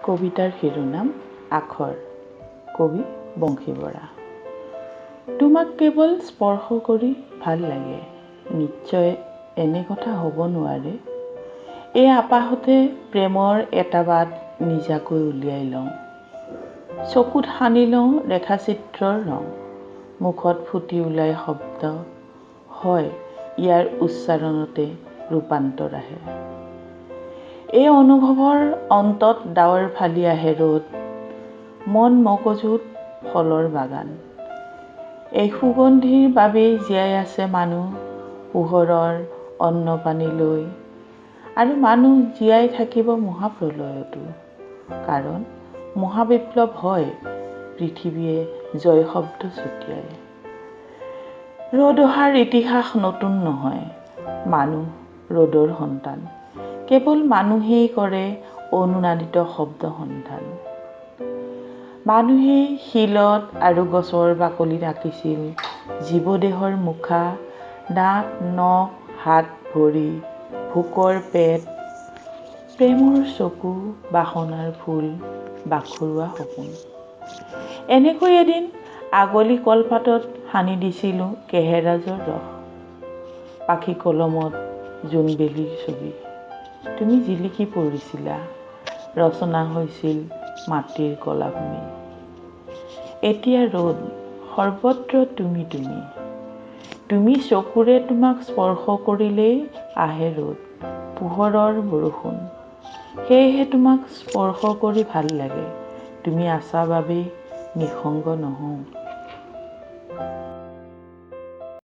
কবিতাৰ শিৰোনাম আখৰ, কবি বংশী বৰা। তোমাক কেৱল স্পৰ্শ কৰি ভাল লাগে, নিশ্চয় এনে কথা হ'ব নোৱাৰে। এই আপাহতে প্ৰেমৰ এটা বাট নিজাকৈ উলিয়াই লওঁ, চকুত সানি লওঁ ৰেখাচিত্ৰৰ ৰং, মুখত ফুটি ওলায় শব্দ, হয় ইয়াৰ উচ্চাৰণতে ৰূপান্তৰ আহে। এই অনুভৱৰ অন্তত ডাৱৰ ফালি আহে ৰ'দ, মন মগজুত ফলৰ বাগান। এই সুগন্ধিৰ বাবেই জীয়াই আছে মানুহ পোহৰৰ অন্ন পানী লৈ, আৰু মানুহ জীয়াই থাকিব মহাপ্ৰলয়তো, কাৰণ মহাবিপ্লৱ হয় পৃথিৱীয়ে জয় শব্দ ছটিয়ায়। ৰ'দ অহাৰ ইতিহাস নতুন নহয়, মানুহ ৰ'দৰ সন্তান, কেৱল মানুহেই কৰে অনুনাদিত শব্দ সন্ধান। মানুহেই শিলত আৰু গছৰ বাকলিত আঁকিছিল জীৱদেহৰ মুখা, দাঁত, নখ, হাত, ভৰি, ভোকৰ পেট, প্ৰেমৰ চকু, বাসনাৰ ফুল, বাখৰুৱা সপোন। এনেকৈ এদিন আগলি কলপাতত সানি দিছিলোঁ কেহেৰাজৰ ৰস, পাখি কলমত জোনবেলিৰ ছবি। তুমি জিলিকি পৰিছিলা, ৰচনা হৈছিল মাটিৰ কলাভূমি। এতিয়া ৰ'দ, সৰ্বত্ৰ তুমি তুমি। তুমি চকুৰে তোমাক স্পৰ্শ কৰিলেই আহে ৰ'দ, পোহৰৰ বৰষুণ। সেয়েহে তোমাক স্পৰ্শ কৰি ভাল লাগে, তুমি আছা বাবেই নিঃসংগ নহওঁ।